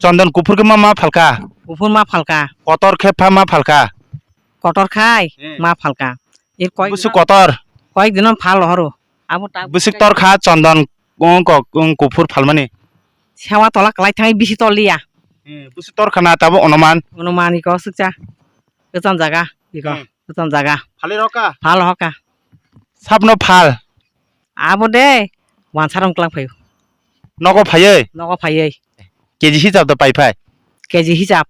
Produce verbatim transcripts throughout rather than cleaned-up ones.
Chondon kuphur khe ma ma phalka? Kuphur ma phalka. Kotor khe pha ma phalka? Kotor khai Hmm. ma phalka. Er koi Busu kotor. Koi dino phal horo. Abo ta Busu tor kha chondon, ong kok, ong kuphur phalmani. Sewa tola kalai thang bisi tol liya. Hmm, busu tor khana tabo onuman. Onuman iko sukcha. Kwcham jaga iko. Hmm. Kwcham jaga. Phali roka. Phal hoka. Sabno phal. Abo de, wansarong klang phaio. Nogo phaioi? Nogo phaioi. K G hisab da pai phai? K G hisab.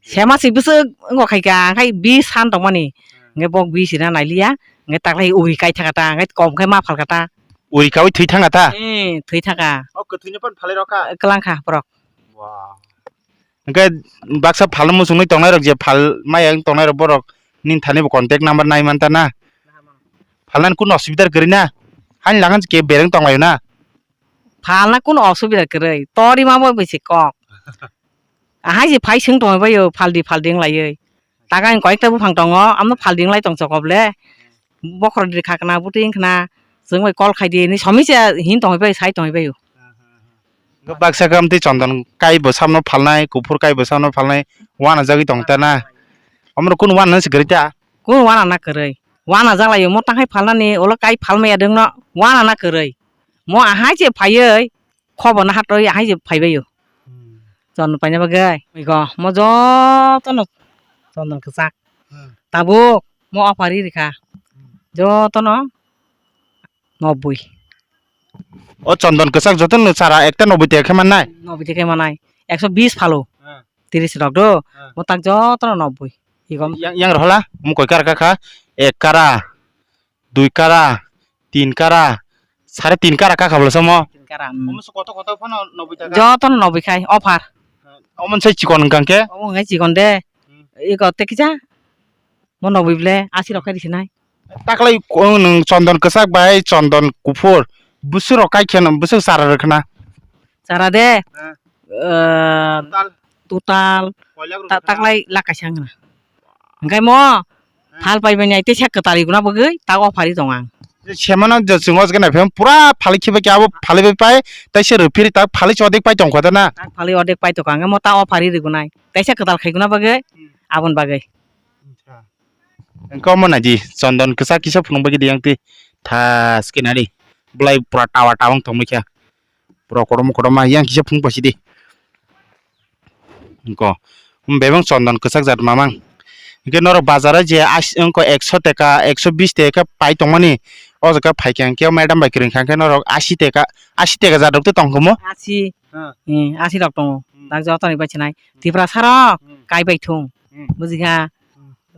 Sema si bwswk wngkha khai ka, khai bis san tongmani. Hwnkhe bok bis hina nailiya, hwnkhe taklai uri kai thaka ta, hwnkhe kom khai ma phalka ta. Uri kaui thwi thanga ta? Eh, thwi thaka. O kwthwino phan phalai rokha? Kwlang kha borok. Wow. Hwnkhe baksa phal muchungwi tongnai rok je phal maya wng tongnai rok borok nini thani bo contact number nai man ta na? Phalnani kunu osubida kwrwi na? Hani lagan ke bereng tonglaio na? Phalna kunu osubida kwrwi, tori ma bo bisi kok. Ahai je phai swng tongwi baio, phaldi phaldi wng laioi. Taga ang koyekta buphang tongo, amno phaldi wng lai tong chokop le. Bokhorok di khakna, buti wngkhna, chwng bai call khai di, ni somisa hin tongwi bai, sai tongwi baio. Hwnkhe baksa khe amtwi chondon kai bo samno phalnai, kuphur kai bo samno phalnai, uanajagwi tong ta na? Omorok kunu uanana se kwrwi ta? Kunu uanana kwrwi. Uanajak laio, mo tang khai phalnani, ulo kai phalmaya dwngno uanana kwrwi. Mo ahai je phaioi, khobo no hatoi ahai je phaibaio. Hmm. Chondon paina bagwi. Igo, mo jotono chondon kwchak. Hmm. Tabuk, mo offer ri rikha. Hmm. Jotono nobboi. O chondon kwchak jotono chara ekta nobboi taka khe mannai? Nobboi taka khe mannai. Ekso bis phalo. Hmm. Tiris rok do. Hmm. Mo tak jotono nobboi. Igo. Yang, yang rohola? Mo koi kara kha? Ek kara. Dui kara, tin kara, sare tin kara kha kha bwlasa mo. Tin kara, mm. Omo se koto koto phano nobboi taka? Jotono nobboi khai, offer. Omo se chikon hwnkha khe? Omo hwnkhe chikon de. Hmm. Iko tei kisa? Mo nobboi ble, asi rok khai risinai. Taklai ko-, nwng chondon kwchak bai chondon kuphur, bwswk rok kai kheno, bwswk chara rwkhwna? Chara de, Eh. eh, Total. Total, Koilak rok ta-, rwkha. Taklai lak kaisa wngkha na. Hwnkhe mo, Hmm. phal pai mani ai teisa kwtal rikuna bagwi ta offer ri tong ang. Semano je chwng o jaga naiphaima pura phali khiba khe abo phali bai pai, teisa rwphiri ta phali chodek pai tongkha da na? Ta phali odek pai tongkha, hwnkhe mo ta offer ri rikunai. Teisa kwtal khaikuna bagwi, Hmm. aboni bagwi. Acha. Hwnkhe omo naidi, chondon kwchak kisa phunuk bagwi di yang twi thas khe nari. Bwlai pura tawa tawa wng tongmani khe. Pura kotorma kotorma yang kisa phunuk paisi di. Hwnkhe bebak chondon kwchak jat mamang. Hwnkhe norok bazar o je asi wngkha ekso teka, ekso bis teka khe pai tongmani. O jaga phai khe hwnkhe madam bai kwrwng kha hwnkhe norok asi teka, asi teka jat rok tong khe mo? Asi. Hmm. Eh, asi rok tongo. Hmm. Tak joto ni bai sinai. Tiprasa rok Hmm. kai bai thung. Hmm. Buji kha?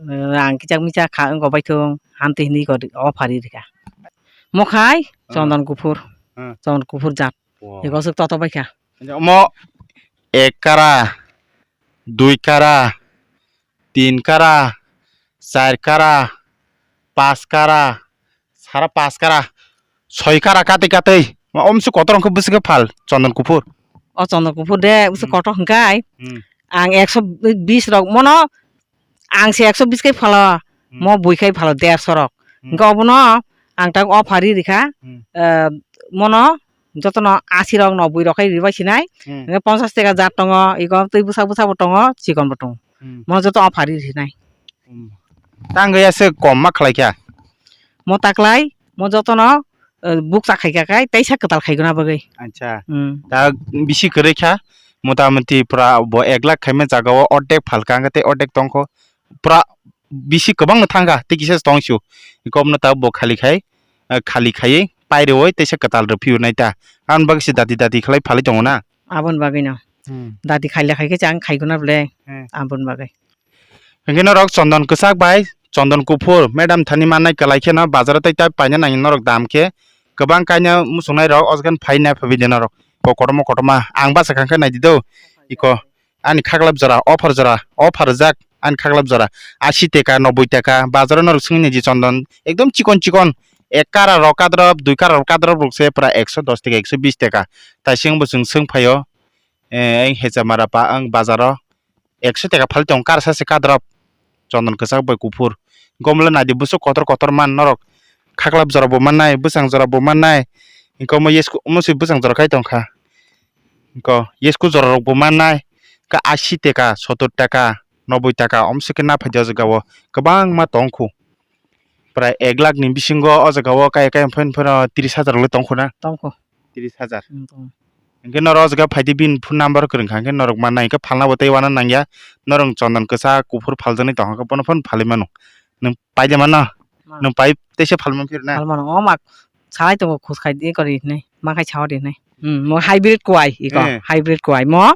Hmm. Eh, ang kichak michak kha wngkha bai thung. Hamtwi hinwi kok offer ri rikha. Mo khai Hmm. chondon kuphur. Hmm. Chondon kuphur jat. Wow. Eko swk toto bai kha. Omo ek kara, dui kara, tin kara, char kara, pas kara, sara pas kara, soi kara katwi katwi. Ma omsi kotor wngkha bwswk khe phal chondon kuphur. O chondon kuphur de bwswk Hmm. kotor hwnkhe ai. Hmm. Ang ekso bis rok mono ang se ekso bis khai phalo, Hmm. mo bui khai phalo derso rok. Hmm. Hwnkhe obono ang tak offer ri rikha, Hmm. eh, mono jotono asi rok no bui rok khai ribai sinai. Hmm. Hwnkhe ponchas teka jat tongo, iko twi bwsa bwsa bo tongo, chikon bo tongo. Hmm. Mo joto offer ri sinai. Hmm. Tang ya se kom ma khlai kha? Mo taklai, mo jotono, eh, bukcha khai kha khai, teisa kwtal khai guna bagwi. Acha. Hmm. Ta bisi kwrwi kha, mota moti pura bo ek lakh khaima jaga o ordek phalka hwnkhe tei ordek tongkho. Pura bisi kwbangno thangkha, tei kisa tong sio. Komno ta bo khali khai, eh, khali khaiwi pairwi teisa kwtal rw phiyunai ta. Aboni bagwi se dati dati khlai phalwi tongo na? Aboni bagwino. Hmm. Dati khaile khai khe chang khai guna ble. Hmm. Aboni bagwi. Hwnkhe norok chondon kwchak bai chondon kuphur madam thani mannai kwlai kheno bazaro tei ta paina nangya norok dam khe kwbang kaina muchungnai rok o jaga phai nai phabi de norok. Bo kotorma kotorma ang bachakha khe naidi do. Iko. Ani khaklap jora, offer jora, offer rijak ani khaklap jora. Asi teka, noboi teka, bazaro norok swngwi naidi chondon. Ekdom chikon chikon, ek kara rok kadrop, dui kara rok kadrop rok se pura ekso dos teka, ekso bis teka. Taising bo chwng swng phaio, eh, ang Hechamara pa ang bazaro ekso teka phal tong kara sa se kadrop. Chondon kwchak bai kuphur. Gomle naidi bwswk kotor kotor man norok. Khaklap jora bo mannai, bwsang jora bo mannai. Engkhe omo yes, omo se bwsang jora khai tongkha. Ko yesku jora rok bo mannai. Ka asi taka, sotor taka, noboi taka, omsike na phaidi o jaga o kwbangma tong khu. Prai ek lakh ni bisingo o jaga o kaya kaya phai phano tris hajar le tong khu na? Tong khu. Tris hajar. Hmm, tong. Hingke norok o jaga phaidi bini phone number kwrwng kha, hingke norok mannai, hingke phalna bo tei wana nangya. Norok chondon kwchak kuphur phaljaknai tong kha, bono phano phalwi mano. Nwng pai de mano? Mano. Nwng pai teisa phalwi mano phir na? Phalwi mano. O mak salai tongo khus khai di kori hinwi. Ma khai sao de hinwi. Hmm, mo hybrid kwai iko, eh, hybrid kwai. Mo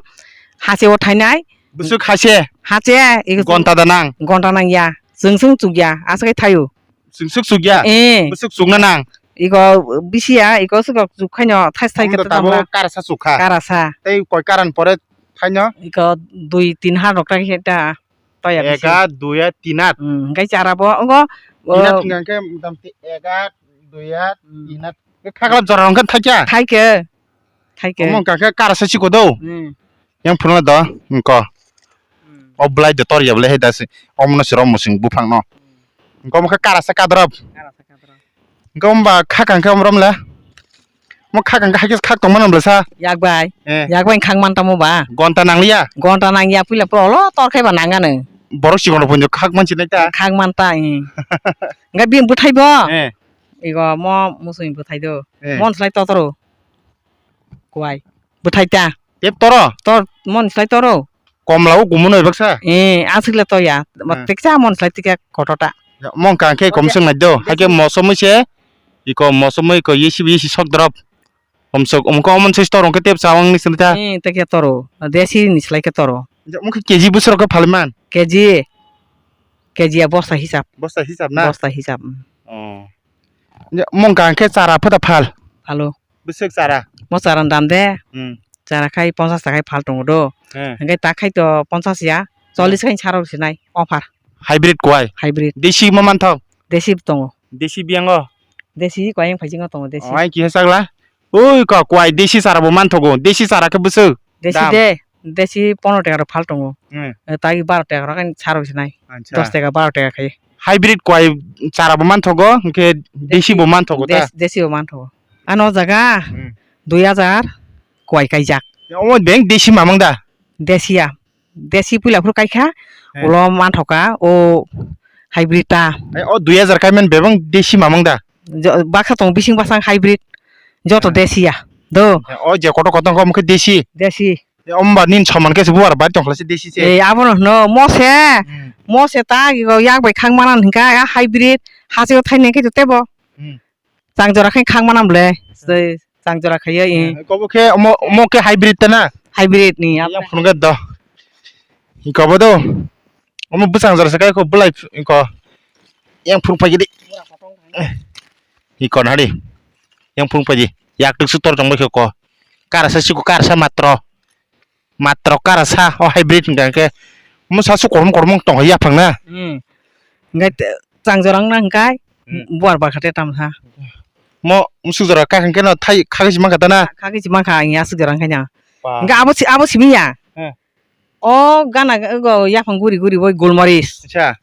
hase o thainai. Bwswk hase? Hase iko. Gonta da nang? Gonta nang ya. Chwng chwng chuk ya. Asa khai thaio. Chwng chwk chuk ya? Eh. Bwswk chukna nang? Iko bisi ya, iko swk chuk khaino thais thai khe tamo. Karasa chuk kha? Karasa. Tei koi karan pore thaino? Iko dui tin ha rok ta khe ta. Toya bisi. Ega, duya, tinat. Hmm, hingke chara bo, ongo, tinat o, hingka khe motamoti ega, duya, hmm, tinat. Khe khakla jora hingke thaikya? Thaikhe. Thaikhe. Omo hingka khe karasa chiko do. Hmm. Yang phunukla do, hingko. Hmm. O belai de tor ya belai hai dasi. Omono siro musing buphang no. Hmm. Hingko omo khe karasa kadrop. Karasa kadrop. Hingke omba khakang khe omrom le. Mo khakang khe hakhe khak tongmani omle sa. Yak bai. Eh. Yak bai khak man tamo ba. Gonta nangliya? Gonta nangya puila pura olo tor khai ba nangano. Borok chikon rok phunjo khak man sinai ta. Khak man ta, eh. Hingke bini bwthai bo. Eh. Igo mo musuni bwthai do. Eh. Mon slai totoro. Kuai. Bwthai ta. Tep toro? Tor, mon slai toro. Komla o kumun oi baksa? Eh, aswk le toya. Eh. Teksa mon slai tikya kotota. Ya, mong kang khe kom swng nai do. Hai khe mosom se iko mosom iko yesi yesi sok drop. Om sok, om ko omon se store khe tep chawang ni sini ta. Eh, tekya toro. Desi ni slai khe toro. Ya, mong khe K G bwswk khe phalman? K G. K G ya bosta hisab. Bosta hisab na? Bosta hisab. Oh. Ya, mong kang khe chara phata phal. Phalo. Bwswk chara? Mo chara ni dam de. Hmm. Chara khai ponchas taka khai phal tongo do. He. Hingke ta khai to ponchas ya, chollis khai saro sinai offer. Hybrid kwai? Hybrid. Desi ma manthok? Desi tongo. Desi biyango? Desi kwai yang phaisingo tongo desi. Ai ki hesakla? Oi ka kwai desi chara bo manthogo. Desi chara khe bwswk? Desi dam de. Desi pondro taka rok phal tongo. Hmm. Eh, tai baro taka rok ani saro sinai. Acha. Dos taka baro taka khai. Hybrid kwai chara bo manthogo, hingke desi bo manthogo ta? Des-, desi bo manthogo. Ano jaga, hmm, dui hajar kwai kaijak. Ya, omo beng desi mamang da? Desi ya. Desi puila phuru kaikha, eh, ulo manthoka, o hybrid ta. Eh, o dui hajar kaiman bebang desi mamang da? Jo-, baksa tong bising basang hybrid. Joto, eh, desi ya. Do. Eh, o je kotor kotor khe omo khe desi? Desi. Eh, omba nin soman khe se buar bai tongkha se desi se. Eh, abono hwno, mo se, hmm, mo se ta yak bai khang mana hingka, a hybrid, hase o thaini khe tebo. Hmm. Chang jora khe khang manam le. Sei chang jora khaiya, eh. Eh, kobo khe omo, omo khe hybrid ta na? Hybrid ni, yang phunukha do. Iko bo do. Omo bwsang jora se kai ko belai iko. Yang phunuk phai di. Iko na di. Yang phunuk phai di. Yak tuk su tor tong bai ko. Karasa siko karasa matro. Matro karasa o hybrid hingka khe. Omo sasu korom korom tong yaphang na. Hmm. Hingke chang jora wngna hingkai, hmm, buar barkha te tam ha. Mo musuk jora kha hingke no thai khagwi si mankha ta na? Khagwi si mankha ang ya aswk jora wngkha na. Ba. Hingke abo si, abo simi ya. He. O gana go yaphang guri guri bo gulmaris. Acha.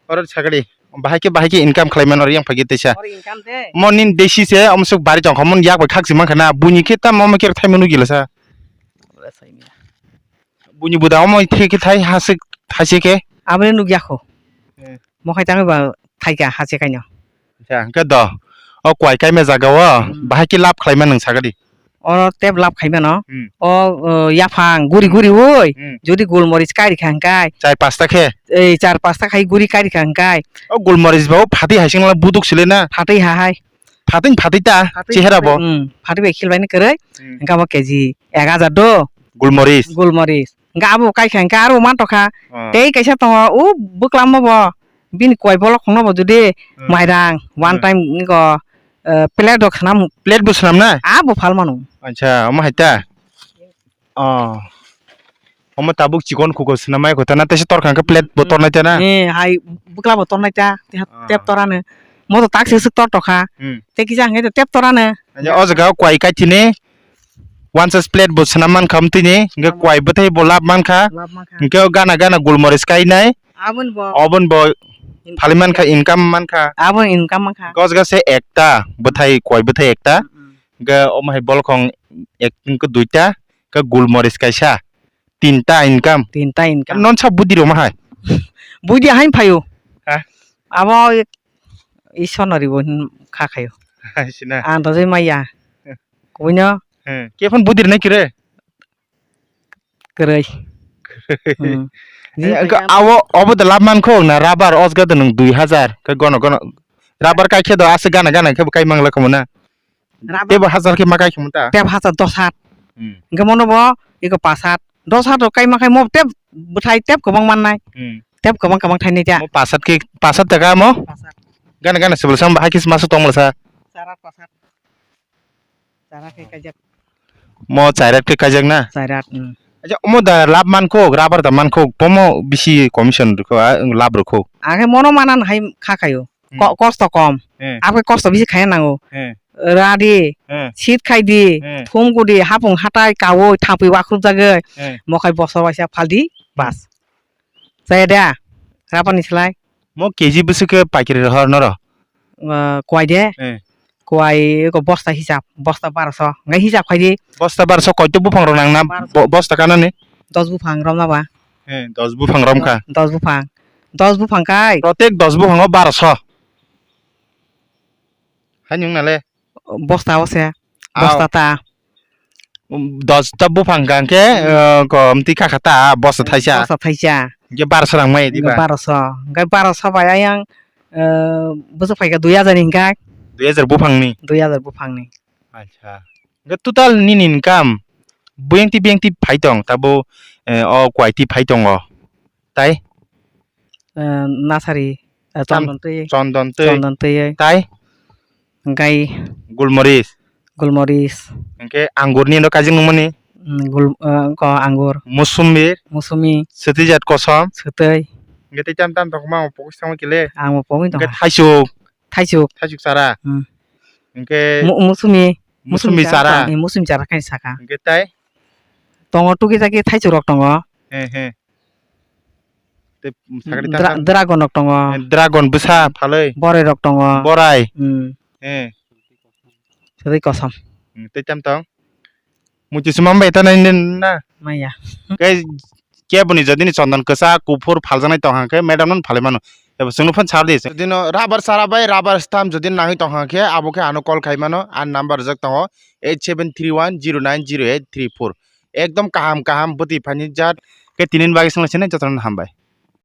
Oro sakadi. Bahai khe, bahai khe income khlai mano yang phagi teisa. Oro income de. Mo nin desi se omo suk bari tong kha, mon yak bai khak si mankha na. Buini khe tam omo khe thai manu gila sa. Buini buda omo the khe thai hasik thaise khe. Aboni nukya kho. Eh. Mo khai tangwi ba thaika hase kaino. Acha, hwnkhe do. O kwai kaima jaga o, hmm, bahai khe lab khlai mano nwng sakadi. Oro tep lab khai mano. Hmm. O, o, yaphang guri guri oi. Hmm. Jodi gulmoris kari kha hwnkhe. Char pasta khe. Ei char pasta khai guri kari kha hwnkhe. O gulmoris ba o phatwi hai singla buduk sile na. Phatwi ha hai. Phatwi phatwi ta, phatwi chehera bo. Hmm, phatwi bai khilbai ni kwrwi. Hmm. Hwnkhe abo K G ek hajar do. Gulmoris. Gulmoris. Hwnkhe abo kai kha hwnkhe aro man tokha. Oh. Tei kaisa tongo, o bwklam bo. Bini koi bolok khongno bo jodi, hmm, mairang one, hmm, time niko, eh, plate rok swnam. Plate bo swnam na? Ah, bo phal mano. Acha, omo hai ta? Oh. Omo tabuk chikon khuko swnam mai kho ta na, tesa tor kha khe plate bo, hmm, tornai ta na? Eh, hai bwkla bo tornai ta, te, ah, tep torano. Mo to tak se swk tor tokha. Hmm. Te kisa hwnkhe to tep torano. Acha, o jaga o kwai kai tini. Wansa plate bo swnam mankha amtwini, hwnkhe kwai bwthai bo lab mankha. Lab mankha. Hwnkhe o gana gana gulmoris kainai. Aboni bo. Oboni bo phali mankha, income mankha. Aboni income mankha. Gos gase ekta, bwthai, kwai bwthai ekta. Mm, mm. Hwnkhe omo hai bolkhong ek, hwnkhe duita. Khe gulmoris kaisa. Tinta income. Tinta income. Non sa budi roma hai. Budi hain phayo. Ha? Abo Isor no ribo hin kha khayo. Hai sina. Ang dojoi maya. He. Kuino. He. Kephon budi rwnai kire? Kwrwi. Hmm. Eh, abo, obo de lab mankho na rubber osga de nung dui hazar. Khe gono gono. Rubber kai khe do aswk gana gana khe bo kai mangla kamo na. Rubber tebo hazar khe ma kai kamo ta. Tebo hazar dos hat. Hmm. Hingke mono bo iko pas hat. Dos hat rok kai ma khai mo teb bwthai teb kwbang mannai. Hmm. Teb kwbang kwbang thainai ta. Mo pas hat khe, pas hat taka mo? Pas hat. Gana gana sibol sam bahai khe masa tongmala sa. Char hat pas hat. Char hat khe kaijak. Mo char hat khe kaijak na? Char hat, hmm. Acha, omo da lab mankho, rubber da mankho, bomo bisi commission rwkho, a, lab rwkho. Ang khe mono manan hai kha khayo. Hmm. Ko-, kosto kom. Hmm. Abo kosto bisi khaya nango. Hmm. Radi, hmm, sit khai di, hmm, thum gudi, hapung hatai, kawo, thapui wakhrup jagwi, hmm, mokhai bosor waisa phaldi, bas. Chaya da, rubber ni slai. Mo K G bwswk khe paikari rohor noro? Ah, kwai de. Eh. Kwai ko bosta hisab, bosta barso. Ngai hisab khai di. Bosta barso koito buphang rok nang na? Barso. Bo-, bosta kanani? Dos buphang rom na ba? Eh, dos buphang rom kha. Dos buphang. Dos buphang kai. Protek dos buphang o barso. Hai nung nale? Bosta o se. Aw. Bosta ta. Um, dos ta buphang kha hwnkhe, hmm, uh, ko mtwi kha kha ta, bosta thaisa. Bosta thaisa. Hwnkhe barso rang mai diba? Barso. Hwnkhe barso bai ayang, uh, bwswk phaikha dui hazar ni hwnkhe. Dui hazar buphang ni? Dui hazar buphang ni. Acha. Hwnkhe total nini income buyang twi buyang twi phai tong, tabo, eh, o kwai twi phai tongo? Tai? Eh, nasari, eh, tam-, chondon twi. Chondon twi. Chondon twi. Tai? Hingkai gulmoris. Gulmoris. Hingke anggur ni no kaijak nungmani? Mm, gul-, eh, ko anggur. Musumbi? Musumi. Swtwi jat kosom? Swtwi. Hingke tei tam tam tongma pokis tongma kile? Ang bo pokis tongma. Hingke thaisuk? Thaisuk. Thaisuk chara? Mm. Hingke mu-, musumi. Musumi chara? Musumi chara kaisa saka. Hingke tai? Tongo tuki jaki thaisuk rok tongo. He, he. Tei sakni dra-, tang dragon rok tongo. Eh, dragon bwsa phalwi. Borai rok tongo. Borai. Hmm. Eh. Sari kosom. Hmm, tei tam tong? Muitu sima bai ta nai na? Maya. Kei keboni jodi ni chondon kwchak kuphur phaljaknai tong hang khe madam no phalwi mano. Ebo chwngno phone sar di. Jodi no rubber sara bai rubber stamp jodi nangwi tong hang khe abo khe ano call khai mano. Ani number rijak tongo eight seven three one zero nine zero eight three four. Ekdom kaham kaham bwtwi phaini jat. Khe tini bagwi swnglaisene jotono hambai.